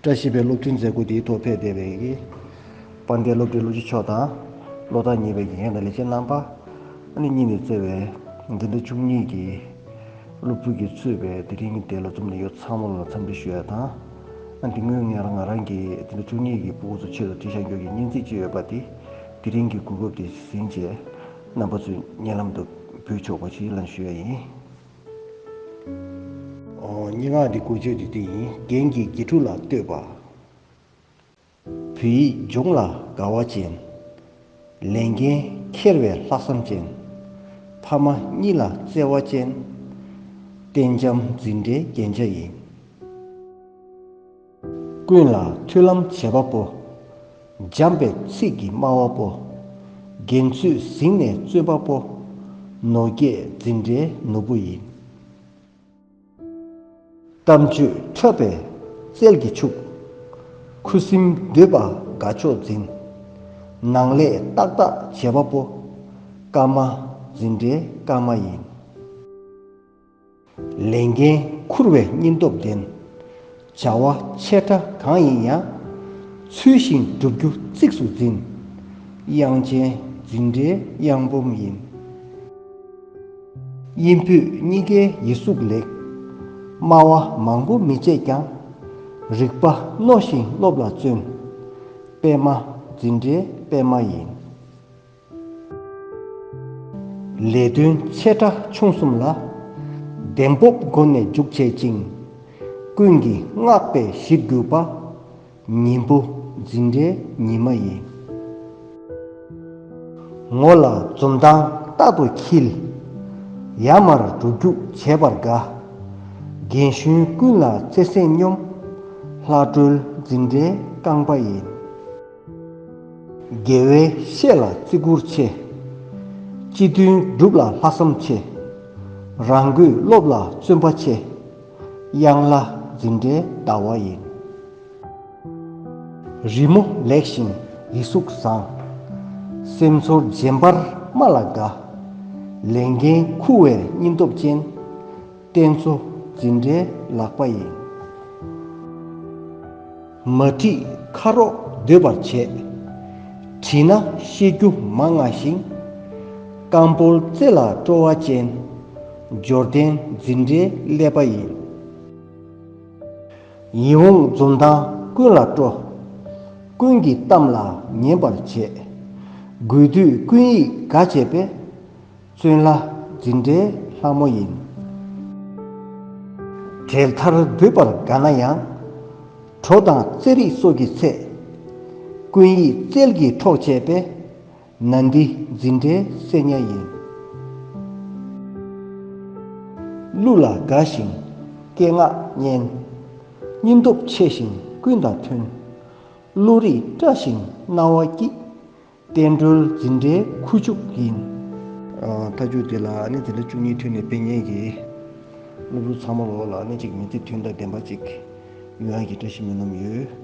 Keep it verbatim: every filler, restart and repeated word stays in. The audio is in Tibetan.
བཀྲ་ཤིས་པའི་སློབ་ཐུན་མཛད་སྒོ་དེའི་ཐོག་ཕེབས་བསྡད་པའི་གི་དཔལ་ལྡན་སློབ་གྲྭའི་སློབ་སྤྱི་མཆོག་དང་། སློབ་མཐར་ཉེ་བའི་དགེ་རྒན་དང་ལས་བྱེད་རྣམ་པ། ཨ་ནི་སྙིང་ནས་བརྩེ་བའི་འཛིན་གྲྭ་བཅུ་གཉིས་ཀྱི་སློབ་ཕྲུག་གིས་གཙོས་པའི་དེ་རིང་གི་དེ་སློབ་འཛོམས་ལ་ཡོད་ཚང་མ་ལ་འཚམས་འདྲི་ཞུ་ཡ་དང་། ཨ་འདི་སྔོན་ང་རང་ང་རང་གི་འཛིན་གྲྭ་བཅུ་གཉིས་ཀྱི་ཕྲུ་གུ་ཚོ་ཆེད་དུ་བྲིས་བཞག་རྒྱུ་གི་སྙན་ཚིག་ཅིག་ཡོད་པ་དེ་དེ་རིང་གི་གོ་སྐབས་དེ་ཟིན་རྗེས་རྣམ་པ་ཚོའི་སྙན་ལམ་དུ་འབུལ་ཆོག་པ་ཞིག་ལ་ཞུ་ཡ་ཡིན། ཨོ། སྙན་ངག་འདི་འགོ་བརྗོད་འདི་དེ་ཡིན། རྒན་གྱིས་དགེ་ཕྲུག་ལ་བསྟོད་པ། བོད་ཡིག་སྦྱོང་ལ་དགའ་བ་ཅན། ལས་འགན་འཁྱེར་བའི་ལྷག་བསམ་ཅན། ཕ་མ་གཉིས་ལ་བརྩེ་བ་ཅན། བསྟན་འཇམ་འཛིན་གྲྭའི་རྒྱན་ཆ་ཡིན། ཀུན་ལ་མཐུན་ལམ་བྱེད་པ་པོ། འཇམ་པའི་ཚིག་གིས་སྨྲ་བ་པོ། རྒན་ཚོས་གཟིགས་ནས་བརྩོན་པ་པོ། ནོར་རྒྱས་འཛིན་གྲྭའི་ནོར་བུ་ཡིན། གཏམ་བརྗོད་འཁྲབ་པའི་རྩལ་གྱིས་ཕྱུག་ཁུ་སིམ་སྡོད་པ་དགའ་ཕྱོགས་འཛིན། ནང་ལས་ཏག་ཏག་བྱེད་པ་པོ། སྐར་མ་འཛིན་གྲྭའི་སྐར་མ་ཡིན། ལས་འགན་འཁུར་བའི་སྙིང་སྟོབས་ལྡན། བྱ་བ་ཆེ་ཕྲ་གང་ཡིན་ཡང་། ཚུལ་བཞིན་བསྒྲུབ་རྒྱུ་གཙིགས་སུ་འཛིན། དབྱངས་ཅན་འཛིན་གྲྭའི་གཡང་འབུམ་ཡིན། དབྱིན་བོད་གཉིས་ཀའི་ཡིག་གཟུགས་ལེགས། སྨྲ་བ་མང་པོ་མི་བྱེད་ཀྱང་། རིག་པ་རྣོ་ཞིང་སློབ་ལ་བརྩོན། པད་མ་འཛིན་གྲྭའི་པད་མ་ཡིན། ལས་དོན་ཆེ་ཕྲ་ཆུང་གསུམ་ལ། གདེང་སྤོབས་སྒོ་ནས་འཇུག་བྱེད་ཅིང་། ཀུན་གྱིས་བསྔགས་པའི་གཞིར་གྱུར་པ། ཉིན་པོ་འཛིན་གྲྭའི་ཉི་མ་ཡིན། ངོ་ལ་འཛུམ་མདངས་རྟག་ཏུ་འཁྱིལ། ཡར་མར་འགྲོ་རྒྱུག་བྱེད་པར་དགའ། རྒན་གཞོན་ཀུན་ལ་བརྩེ་སེམས་སྙོམས། ལྷག་སྒྲོལ་འཛིན་གྲྭའི་རྐང་པ་ཡིན། དགེ་བའི་བཤེས་ལ་བརྩི་བཀུར་ཆེ། སྤྱི་དོན་སྒྲུབ་ལ་ལྷག་བསམ་ཆེ། རང་དགོས་སློབ་ལ་བརྩོན་པ་ཆེ། གཡང་ལྷ་འཛིན་གྲྭའི་ཟླ་བ་ཡིན། རི་མོ་ལེགས་ཤིང་ཡིག་གཟུགས་བཟང་། སེམས་ཚོར་རྗེན་པར་སྨྲ་ལ་དགའ། ལས་འགན་འཁུར་བའི་སྙིང་སྟོབས་ཅན། རྟེན་གཙོ་འཛིན་གྲྭའི་ལག་པ་ཡིན། མ་བྲིས་ཁ་རོག་སྡོད་པར་བྱེད། བྲིས་ན་ཤེས་རྒྱུ་མང་ང་ཞིང་། རྐང་སྤོལ་རྩེ་ལ་སྤྲོ་བ་ཅན། འབྱོར་ལྡན་འཛིན་གྲྭའི་ཀླད་པ་ཡིན། ཡིད་འོང་འཛུམ་མདངས་ཀུན་ལ་སྤྲོ། ཀུན་གྱི་གཏམ་ལ་ཉན་པར་བྱེད། དགོས་དུས་ཀུན་ཡིད་དགའ་བྱེད་པའི། བཙུན་ལྷ་འཛིན་གྲྭའི་ལྷ་མོ་ཡིན། གྲལ་མཐར་སྡོད་པར་དགའ་ན་ཡང་། གྲོ་དང་རྩེ་རིགས་སོགས་ཀྱི་ཚེ། ཀུན་ཡིད་རྩལ་གྱིས་འཕྲོག་བྱེད་པའི། ན་འདི་འཛིན་གྲྭའི་སྲས་ཉ་ཡིན། གླུ་ལ་དགའ་ཞིང་སྐད་ངག་སྙན། སྙིང་སྟོབས་ཆེ་ཞིང་ཀུན་དང་མཐུན། བློ་རིག་བཀྲ་ཞིང་སྣང་བ་སྐྱིད། བསྟན་སྒྲོལ་འཛིན་གྲྭའི་ཁུ་བྱུག་ཡིན། ཨ། མཐའ་མཇུག་དེ་ལ་ཨ་ནི་འཛིན་གྲྭ་བཅུ་གཉིས་ཐོན་ནས་ཕེབས་མཁན་གྱི་སློབ་ཕྲུག་ཚང་མ་ལོ་ལ་ཨ་ནི་ཅིག་མི་ཚེ་དོན་དང་ལྡན་པ་ཅིག་ཡོང་ཡག་གི་བཀྲ་ཤིས་སྨོན་ལམ་ཡོད།